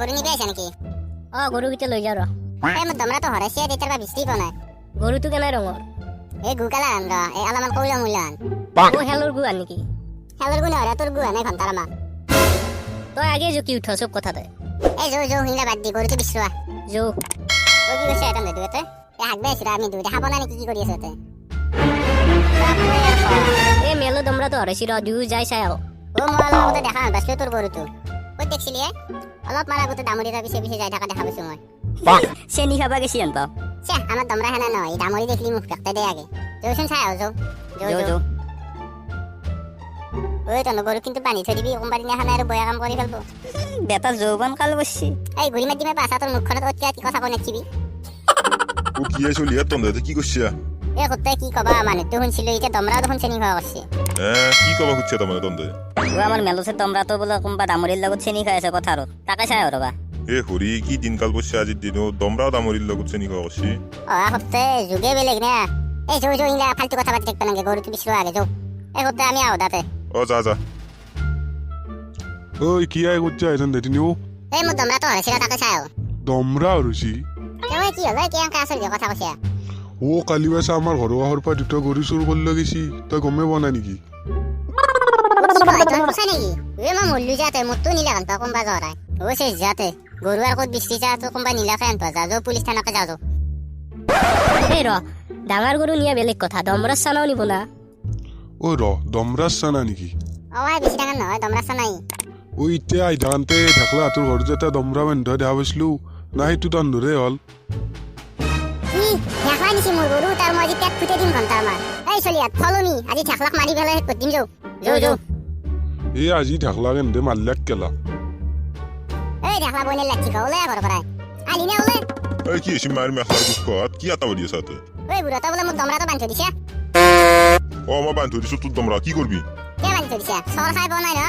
গৰু নিবি আহিছা নেকি? অ, গৰুকেইটা লৈ যাওঁ ৰ। এই মোৰ দমৰাটো হৰাইছে, তেতিয়াৰ পৰা বিচাৰি পোৱা নাই। গৰুটো কেনে ৰঙৰ? এই গু কালাৰ আন ৰ, এই অলপমান কৌলা মূলা আন। অ, হেলৰ গু আন নেকি? খেলৰ গু নহয়, তোৰ গু আনে ঘণ্টাৰ আমাক। তই আগে জুকি উঠ চব কথাতে। এই যৌ যৌ, সিংলা বাদ দি গৰুটো বিচৰোৱা। যৌ। তই কি কৈছা? এটা দুয়োতে এই হাগবে আহিছিলা, আমি দুই দেখা পোৱা নাই নেকি? কি কৰি আছ তই? এই মেলো দমৰাটো হৰাইছি ৰ, দুয়ো যাই চাই আহো। অ, মই অলপ আগতে দেখা পাইছিলো তোৰ গৰুটো। ক'ত দেখছিলি? এ অলপমান আগতে দামৰি এটা পিছে পিছে যাই থকা দেখা পাইছো মই। চেনি খাবা গেছি হেন পাওঁ। চে, আমাৰ দমৰা সেনে নহয়, এই দামৰি দেখিলি মুখ কাটে দে আগে। যৌচোন, চাই আহো, যৌ যৌ। যৌ। যৌ। যৌ। ঐ, তহঁতৰ গৰু কিন্তু বান্ধি থৈ দিবি, কোনোবা দিনাখনে আৰু বয়া কাম কৰি ফেলব। বেটা যৌৱন কাল বসছি। এই গুৰি মাত দিমে পাছা তোৰ মুখখনত, অত কি কথা কৈ নাথাকিবি। ও কি চলি তন্ধে, কি কৰছা? এই গোটেই কি কবা, মানুহটো শুনছিলো, এতিয়া দমৰাও দেখোন চেনি খোৱা কৰিছে। এ কি কবা খুজিছা তাৰমানে তন্ধে? ও, আমাৰ মেলোছে দমৰাটো বোলে কোনোবা দামৰিৰ লগত চেনি খাই আছে পথাৰত, তাকে চাই আহো ৰবা। এ হৰি, কি দিনকাল পৰছে আজিৰ দিনত, দমৰাও দামৰিৰ লগত চেনি খোৱা কৰছি। অহা সপ্তাহে যুগে বেলেগ না। এই যৌ যৌ, ইংলা ফাল্টু কথা পাতি থাকিব নালাগে, গৰুটো বিচৰোৱা আগে যৌ। এই সপ্তাহে আমি আহো তাতে। অ, যা যা। ঐ, কি আই করছে এখান তিনিও? এই মোৰ দমৰাটো হৰাইছিল, তাকে চাই আহো। দমৰা হৰছি? তেওঁ কি হ'ল? কি এনেকে আচল কথা কৈছে? ও, কালি বাছা আমাৰ ঘৰৰ কাষৰ পৰা দুটা গৰু চুৰ কৰি লৈ গেছি, তই গমেই পোৱা নাই নেকি? কি কয় তই, সঁচাই নেকি? এ মই মৰলো যাতে, মোৰতো নীলা আনপা কোনোবা জহৰাই। অ চেচ, যাতে গৰু আৰু ক'ত বিচৰি যা, তোৰ কোনোবা নীলাকে আনপা। যা যৌ, পুলিচ থানাকে যা যৌ। এই ৰ, ডাঙৰ গৰু নিয়া বেলেগ কথা, দমৰাৰ চানাও নিব না। ও ৰ, দমৰাৰ চানা নেকি? অ আই, বেছি ডাঙৰ নহয়, দমৰা চানাই। ও, এতিয়া আহি থাকোঁতে ঢেকলা তোৰ ঘৰত যে এটা দমৰা বান্ধি থোৱা দেখা পাইছিলো না, সেইটো তন্ধৰে হ'ল। কি ঢেকলাই নিছি মোৰ গৰু? তাৰ মই আজি পেট ফুটাই দিম ঘণ্টা আমাৰ। এই চলিয়াত ফলনি, আজি ঢেকলাক মাৰি পেলাই শেষ কৰি দিম, যৌ যৌ যৌ। এই আজি ঢেকলা কেনেদে মাৰলাক কেলা। এই ঢেকলা বইনে লাঠি খা, ওলাই ঘৰৰ পৰাই আলি নে, ওলাই। এই কি হৈছে মাৰ মেখলাৰ দুখত কি আটা পাৰি আছা তই? ঐ বুঢ়া, বোলে মোক দমৰাটো বান্ধি থৈ দিছে। অ, মই বান্ধি থৈ দিছো তোৰ দমৰা, কি কৰবি? কিয় বান্ধি থৈ দিছে? চৰ খাই পোৱা নাই ন?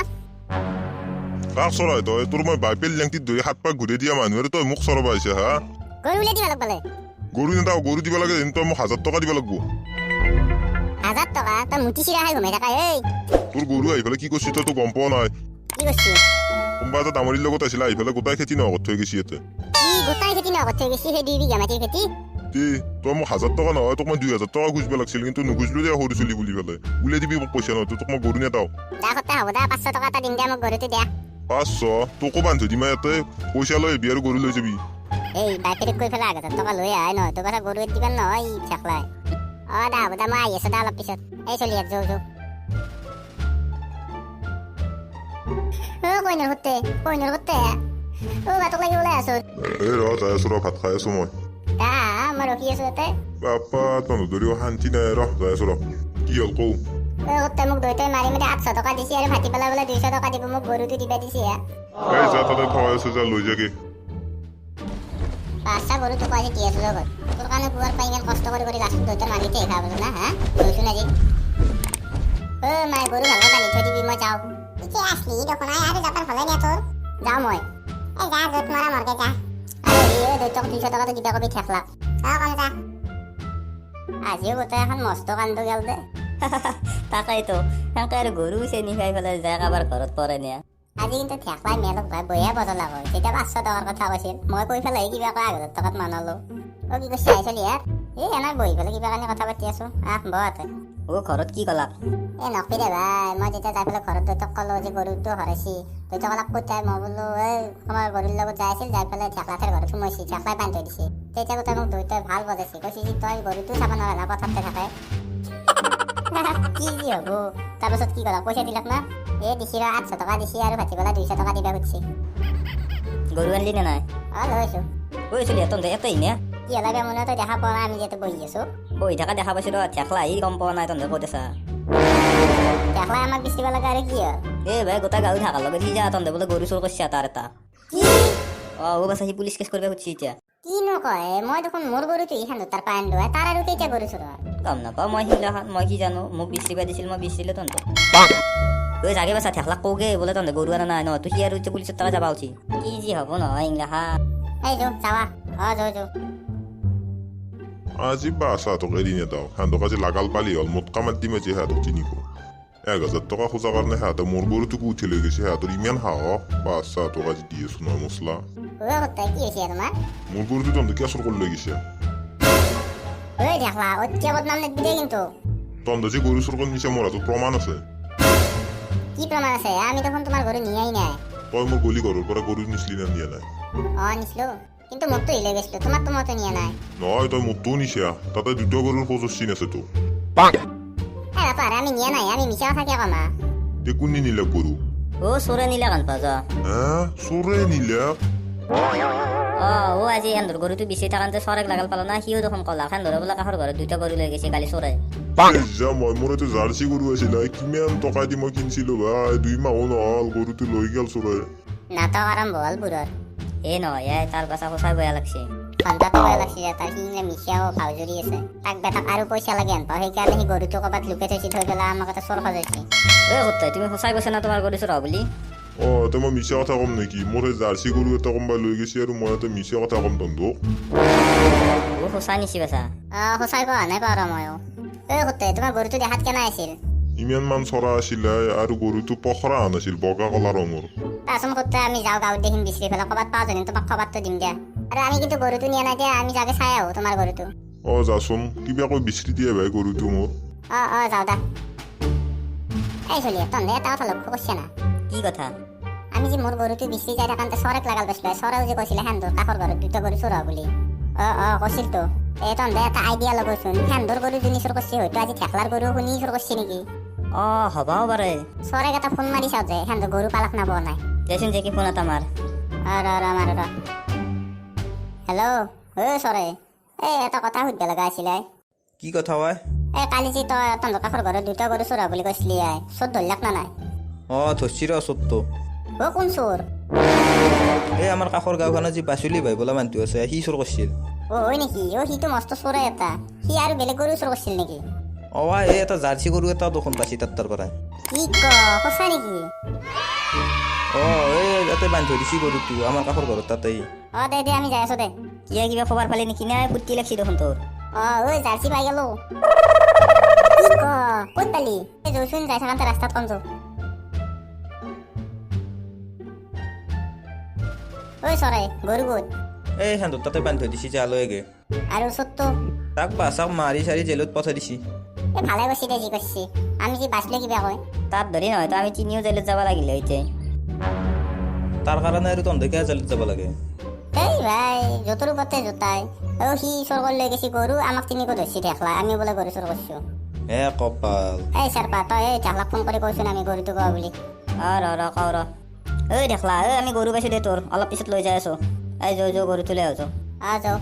কাক চৰাই তই? তোৰ মই বাইপেল লেংটিত ধৰি হাত পাক ঘূৰাই দিয়া মানুহ আৰু তই মোক চৰাব আহিছা হা? গৰু উলিয়াই দিব লাগব। গৰু নেদাও, গৰু দিব লাগে তই মোক 1000 টকা দিব লাগব। 1000 টকা? তই মুঠি চিৰা খাই ঘুমাই থাকা এই। তোৰ গৰু আহি পেলাই কি কৰছি তই তো গম পোৱা নাই? কি কৰছি? কোনোবা এটা দামৰিৰ লগত আহিছিলে, আহি পেলাই গোটাই খেতি নহত থৈ গৈছি ইয়াতে। কি, গোটাই খেতি নগদ থৈ গৈছি? সেই 2 বিঘা মাটিৰ খেতি? তে তই মোক 1000 টকা নহয়, তোক মই 2000 টকা খুজিব লাগছিল, কিন্তু নুখুজিলো দে সৰু চলি বুলি পেলাই। উলিয়াই দিবি মোক পইচা, নহয় তোক মই গৰু নেদাও। দা সপ্তাহ হ'ব দা, 500 টকা এটা দিম দে, মোক গৰুটো দিয়া। 500? তোকো বান্ধি থৈ দিম ইয়াতে। পইচা লৈ আহিবি আৰু গৰু লৈ যাবি। এই বাপেৰেক কৈ পেলাই 1000 টকা লৈ আহে, নহয় তোৰ কথা গৰু দিবা নহয় ই ঠেকলাই। অ দা, হ'ব দা, মই আহি আছো দা অলপ পিছত। এই চলি যৌ যৌ। অ কইনাৰ সতে, কইনাৰ সতে, অ বাটক লাগি ওলাই আছো। এই ৰ, যাই আছো ৰ, ভাত খাই আছো মই। দা, মই ৰখি আছো ইয়াতে। বাপা, তহঁতৰ ধৰিও শান্তি নাই। ৰ, যাই আছো ৰ। কি হ'ল কৌ? অ সতে, মোক দৈতাই মাৰি মাৰি 800 টকা দিছে আৰু ভাতি পেলাই বোলে 200 টকা দিব, মোক গৰুটো দিবা দিছে। এই যা, তাতে থোৱাই আছো, যা লৈ যাগে। পাঁচটা গৰু তোক আজি দি আছো লগত। তোৰ কাৰণে পুৱাৰ পৰা ইমান কষ্ট কৰি কৰি লাষ্টত দৈতাৰ মালিকতে খাব না হা? লৈছোন আজি। অ মাই, গৰু ভালকৈ বান্ধি থৈ দিবি, মই যাওঁ। এতিয়া আসলি দেখোন আৰু যাবাৰ হ'লে নে তোৰ? যাওঁ মই। এই যা, য'ত মৰা মৰগে যা। আৰু হেৰি, এই দৈতক 200 টকাটো দিবা কবি ঠেকলাক। অ কম যা। আজিও গোটেই এখন মস্ত কাণ্ড গেল দে। তাকেইতো, সেনকে আৰু গৰু চেনি খাই পেলাই যায় কাৰোবাৰ ঘৰত পৰে নিয়া। আজি কিন্তু ঠেকলাই মেলক ভাই বঢ়িয়া বজলা হয়। তেতিয়া 500 টকাৰ কথা কৈছিল, মই কৈ পেলাই কিবা কৈ 1000 টকাত মানালো। অ কি কৈছে আহিছলি ইয়াত? এই এনে বহি পেলাই কিবা কাৰণে কথা পাতি আছো। আহ বহ। ও, ঘৰত কি কলাক? এই নকবি দে ভাই। মই যেতিয়া যাই পেলাই ঘৰত দেউতাক ক'লো যে গৰুটো হৰাইছি, দেউতাক ক'লাক ক'ত যায়? মই বোলো এই আমাৰ গৰুৰ লগত যাই আছিল, যাই পেলাই ঠেকলাথেৰ ঘৰত সোমাইছি, ঠেকলাই বান্ধি থৈ দিছে। তেতিয়া গোটেই মোক দেউতাই ভাল বজাইছে, কৈছে যে তই গৰুটো চাব নোৱাৰা না, পথাৰতে থাকে, কি কি হ'ব। তাৰপাছত কি ক'লা, পইচা দিলাক না? এই দিছি ৰ, 800 টকা দিছি আৰু ভাতি পেলাই 200 টকা দিবা খুজিছি। গৰু আনলি নে নাই? অ, লৈছো। ঐ চলি, তহঁতে ইয়াতে নে? কি হ'লে বে মনে, তই দেখা পোৱা নাই আমি যিহেতু বহি আছো? বহি থকা দেখা পাইছো ৰ, ঠেকলা আহি গম পোৱা নাই তহঁতে ক'ত আছা। ঠেকলাই আমাক বিচাৰিব লাগে আৰু কি হ'ল? এ ভাই, গোটেই গাঁও থাকাৰ লগত সি যা, তহঁতে বোলে গৰু চোৰ কৰিছা তাৰ এটা। কি? অ, ও বাছা, সি পুলিচ কেছ কৰিব খুজিছে এতিয়া। কিনো কয়? মই দেখোন মোৰ গৰুটো ইখান তাৰ পৰা আনিলো, তাৰ আৰু কেইটা গৰু চোৰ হ'ল? গম নাপাওঁ মই সিগিলাখান, মই কি জানো? মোক বিচাৰিব দিছিল, মই বিচাৰিলো তহঁতক। ঐ জাগে বাছা, ঠেকলাক কওগে বোলে তহঁতে গৰু আনা নাই ন, তো সি আৰু এতিয়া পুলিচৰ টকা যাবা উঠি। কি যি হ'ব নহয় ইংলাখান। এই যৌ যাৱা, অ যৌ যৌ। আজি বাছাহঁতক এৰি নেদাও। সিহঁতক আজি লাগাল পালি হ'ল, মোটকা মাত দিম আজি সিহঁতক তিনিকো। 1000 টকা খোজাৰ কাৰণে সিহঁতে মোৰ গৰুটোকো উঠি লৈ গৈছে। সিহঁতৰ ইমান সাহস! বাচ্চা, তোক আজি দি আছো নহয় মছলা। ঐ সত্তাই, কি হৈছে তোমাৰ? মোৰ গৰুটো তহঁতে কিয় চোৰ কৰি লৈ গৈছে? ঐ ঢেকলা, অতিয়া বদনাম নিদিবি দেই কিন্তু। তহঁতে যে গৰু চোৰ কৰি নিছে, মোৰ হাতত প্ৰমাণ আছে। কি প্ৰমাণ আছে? আমি দেখোন তোমাৰ গৰু নিয়াই নাই। তই মোৰ গলি ঘৰৰ পৰা গৰু নিছিলি নে নিয়া নাই? অ, নিছিলো, কিন্তু মোৰতো লৈ গৈছিলো, তোমাৰতো মইতো নিয়া নাই। নহয়, তই মোৰটোও নিছা। তাতে দুটা গৰুৰ খোজৰ চিন আছে তো। এ বাপাৰ, আমি নিয়া নাই, আমি মিছা কথা কিয় কমা? তে কোনে নিলে গৰু? অ, চোৰে নিলে কাণ পা যা। হে, চোৰে নিলে? অ, আজি এন্ধৰ গৰুটো বিচাৰি থাকোঁতে চৰেক লাগাল পালো না, সিও দেখোন কলা সেন্ধৰে বোলে কাষৰ ঘৰত দুটা গৰু লৈ গৈছে কালি চোৰে। যা, মই মোৰ এইটো জাৰ্চি গৰু আছিলে, কিমান টকা দি মই কিনিছিলো ভাই। 2 মাহো নহ'ল, গৰুটো লৈ গ'ল চোৰে। নাটক আৰম্ভ হ'ল বুঢ়ৰ। এ নহয় এ, তাৰ পাছা সঁচাই বেয়া লাগছে। ঘণ্টাটো বেয়া লাগছে যে তাৰ। সি মিছাও ভাওজুৰি আছে। তাক বেটাক আৰু পইচা লাগে হেন পাওঁ, সেইকাৰণে সি গৰুটো ক'ৰবাত লুকাই থৈছে, থৈ পেলাই আমাক এটা চোৰ সজাইছে। ঐ সত্যাই, তুমি সঁচাই কৈছা না তোমাৰ গৰু চোৰ হোৱা বুলি? অ, তে মই মিছা কথা ক'ম নেকি? মোৰ সেই জাৰ্চি গৰু এটা কোনোবাই লৈ গৈছে আৰু মই এটা মিছা কথা ক'ম তহঁতক? অ, সঁচাই নিছি বাছা। অ, সঁচাই কোৱা নাই পাৰ ময়ো। ঐ সত্যাই, তোমাৰ গৰুটো দেখাত কেনে আছিল? ইমান মান চৰা আছিলে আৰু গৰুটো পখৰা নাছিল, বগা কলা ৰঙৰ। তাৰচোন সত্যাই, আমি যাওঁ গাঁৱত, দেখিম বিচাৰি পেলাই ক'ৰবাত পাওঁ জানি তোমাক খবৰটো দিম দিয়া। আৰু আমি কিন্তু গৰুটো নিয়া নাই দিয়া, আমি যাগে চাই আহোঁ তোমাৰ গৰুটো। অ, যাচোন, কিবা কৈ বিচাৰি দিয়ে ভাই গৰুটো মোৰ। অ অ যাওঁ দা। এই চলি, তহঁতে এটা কথা লক্ষ্য কৰিছে না? কি কথা? আমি যে মোৰ গৰুটো বিচাৰি যাই থাকোঁতে চৰেক লাগাল পাইছিলো, চৰেও যে কৈছিলে সেন্দুৰ কাষৰ ঘৰত দুটা গৰু চোৰ হোৱা বুলি। অ অ কৈছিলতো। এই তহঁতে এটা আইডিয়া লগোচোন, সেন্দুৰ গৰু যোনে চোৰ কৰিছে, হয়তো আজি ঠেকলাৰ গৰু শুনি চোৰ কৰিছে নেকি? অ, হ'বও পাৰে। চৰেক এটা ফোন মাৰি চাওঁ যে সেন্দুৰ গৰু পালাক না পোৱা নাই। দেচোন জেকি, ফোন এটা মাৰ। অ, ৰ ৰ, মাৰ ৰ। হেল্ল', ঐ চৰে, এই এটা কথা সুধিব লগা আছিলে। কি কথা হয়? এই কালি যে তই তহঁতৰ কাষৰ ঘৰত দুটা গৰু চোৰ হোৱা বুলি কৈছিলি, আই চোৰ ধৰিলাক না নাই? অ, ধৰছি ৰ চোৰটো। অ, কোন চোৰ? এই আমাৰ কাষৰ গাঁওখনত যি বাচুলি ভাই বোলা মানুহটো আছে, সি চোৰ কৰিছিল। অ, হয় নেকি? অ, সিটো মস্ত চোৰে এটা। সি আৰু বেলেগ গৰু চোৰ কৰিছিল নেকি? অ, এই এটা জাৰ্চি গৰু এটা দেখোন পাইছি তাৰ পৰাই। কি ক, সঁচা নেকি? অ, এই ইয়াতে বান্ধি থৈ দিছি গৰুটো আমাৰ কাষৰ ঘৰত তাতেই। অ, দে দে, আমি যাই আছো দে। কিয়, কিবা খবৰ পালি নেকি? নাই, ফূৰ্তি লাগছি দেখোন তোৰ। অ, ঐ জাৰ্চি পাই গেলো। কি ক, ক'ত পালি? এই যৌচোন, যাই থাকোঁতে ৰাস্তাত কম যৌ। ঐ চৰাই, গৰু ক'ত? এই সিহঁতৰ তাতে বান্ধি থৈ দিছি, যা লৈ আগে। আৰু চোৰটো? তাক বাচাক মাৰি চাৰি জেলত পঠাই দিছি। এই ভালে কৈছি দে যি কৈছি, আমি যি বাচলে কিবা কয়। তাত ধৰি নহয় তো আমি তিনিও জেলত যাব লাগিলে এতিয়া। তাৰ কাৰণে আৰু তহঁতে কিয় জেলত যাব লাগে? এই ভাই, জোতৰ ওপৰতে জোতাই। অ, সি চোৰ কৰি লৈ গৈছি গৰু, আমাক তিনিকো ধৰছি ঢেকলা, আমি বোলে গৰু চোৰ কৰিছো। হে কপাল। এই চেৰপা, তই এই ঢেকলাক ফোন কৰি কৈছোন আমি গৰুটো কোৱা বুলি। অ, ৰ ৰ, কওঁ ৰ। ঐ ঢেকলা, ঐ আমি গৰু পাইছো দে তোৰ, অলপ পিছত লৈ যাই আছো। এই যৌ যৌ, গৰুটো লৈ আহো। অ, যাওঁ।